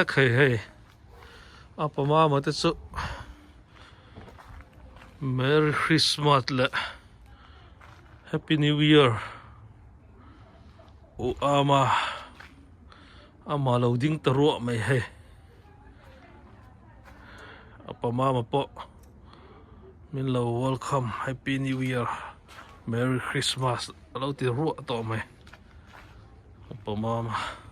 Khei hei a pamama te chu Merry Christmas leh Happy New Year u ama ama lo ding ta ruah mai hei a pamama pawh min lo welcome Happy New Year Merry Christmas a lo ti ruah tawh mai a pamama.